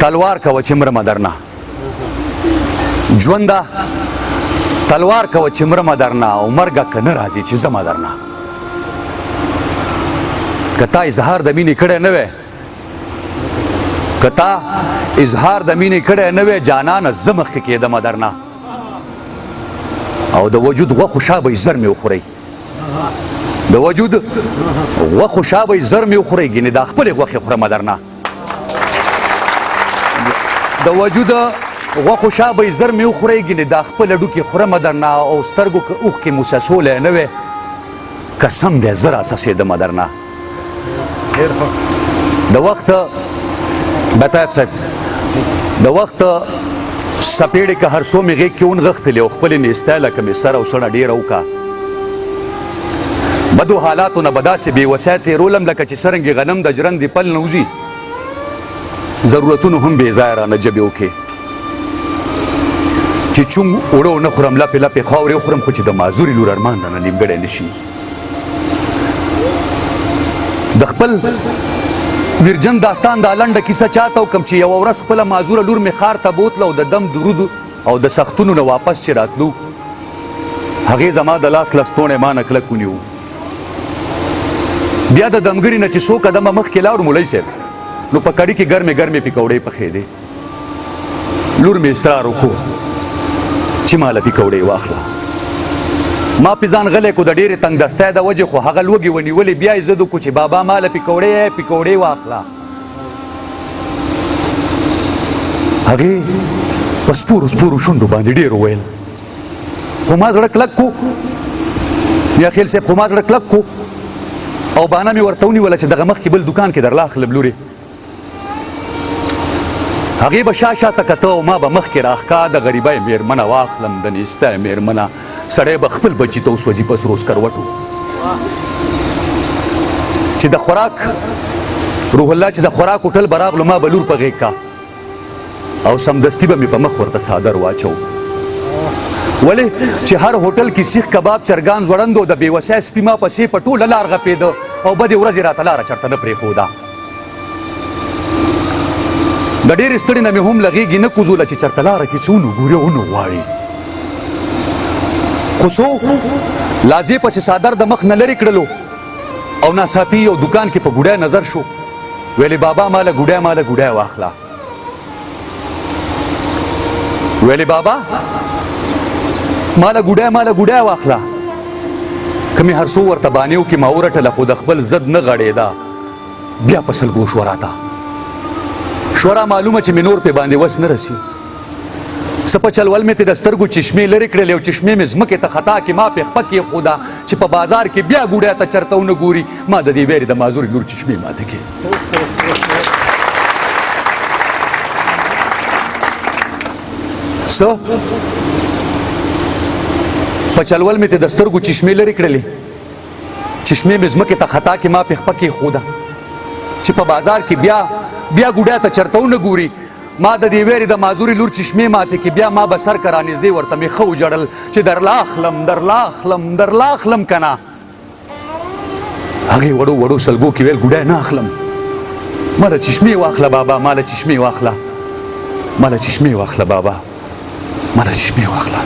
تلوار کوه چې مرمه درنه، ژونده تلوار کوه چې مرمه درنه، او مرګه که نه راځي چې زمه درنه. که تا اظهار د مینې کړی نه وی، که تا اظهار د مینې کړی نه وی جانانه، زه مخکې کېدمه درنه. او د وجود غوښو شا به یې زر مې وخورئ، د وجود غوښو شا به یې زر مې وخورئ، ګینې دا خپلې غوښې خورمه درنه. د وجود غوښو شا به یې زر مې وخورئ، ګینې دا خپل هډوکي خورمه درنه. او سترګو که اوښکې مو څڅولی نه وی، قسم دی زه راڅڅېدمه درنه. د وخت بتایب صاحب د وخت سپېړې که هر څو مې غېږ کې ونغښتلې او خپلې نیستۍ لکه مې سر او څڼه ډېره وکړه، بدو حالاتو نه به داسې بې وسه تېرولم لکه چې څرنګې غنم د ژرندې پل نه وځي. ضرورتونو هم بې ځایه رانه ژبې وکړې چې چونګ اوړه ونه خورم، لپې لپې خاورې وخورم، خو چې د معذورې لور ارمان رانه نیمګړی نه شي. د خپل ویرجن داستان دا لنډه کیسه چاته وکم چې یوه ورځ خپله معذوره لور مې ښار ته بوتله او د دم درود او د سختونو نه واپس چې راتلو، هغې زما د لاس لستوڼی ما نه کلک ونیو. بیا د دمګري نه چې څو قدمه مخکې لاړو مولوي صاحب، نو په کړي کې ګرمې ګرمې پکوړې پخېدې. لور مې اصرار وکړو چې ماله پکوړې واخله. ما پې ځان غلی کو د ډېرې تنګدستۍ د وجې، خو هغه لوږې ونیولې. بیا یې ضد وکړو چې بابا ماله پکوړې پکوړې واخله. هغې په سپورو سپورو شونډو باندې ډېر وویل، خو ما زړه کلک کو میاخېل صاحب، خو ما زړه کلک کو او بانه مې ورته ونیوله چې دغه مخکې بل دوکان کې درله اخلم لورې. هغې به شا شا ته کته او ما به مخکې راښکا، د غریبۍ مېرمنه واخلم، د نیستۍ مېرمنه، سړی به خپل بچي ته وسوځي په سرو سکروټو. چې د خوراک روح الله چې د خوراک هوټل به راغلو، ما به لور په غېږ کا او سمدستي به مې په مخ ورته څادر واچو. ولې چې هر هوټل کې سیخ کباب چرګان ځوړند او د بېوسۍ سپي ما پسې په ټوله لار غپېده او بدې ورځې راته لاره چېرته نه پرېښوده. د ډېرې ستړې نه مې هم له غېږې نه کوزوله چې چېرته لاره کې څه ونه ګوري او ونه غواړي. خو څو لازې پسې څادر د مخ نه لرې کړلو او ناڅاپي یو دوکان کې په ګوډی نظر شو. ویلې بابا ماله ګوډی ماله ګوډی واخله. ویلې بابا ماله ګوډی ماله ګوډی واخله. که مې هر څو ورته بانې وکړې ما ورټله، خو د خپل ضد نه غړېده. بیا په سلګو شوه راته شوه را معلومه چې مې نور پې باندې وس نه رسي. څه په چلول مې ترې د سترګو چشمې لرې کړلې او چشمې مې ځمکې ته خطا کې ما پې خپه کېښوده چې په بازار کې بیا ګوډی ته چېرته ونه ګوري. ما د دې ویرې د معذورې لور چشمې ماتې کړې. څه په چلول مې ترې د سترګو چشمې لرې کړلې، چشمې مې ځمکې ته خطا کې ما پې خپه کېښوده چې په بازار کې بیا بیا ګوډی ته چېرته ونه ګوري. ما د دې ویرې د معذورې لور چشمې ماتې کې. بیا ما به سر که رانږدې ورته مې ښه وژړل چې درله اخلم درله اخلم درله اخلم که نه. هغې وړو وړو سلګو کې ویل ګوډی نه اخلم، ماله چشمې واخله بابا، ماله چشمې واخله، ماله چشمې واخله بابا، ماله چشمې واخله.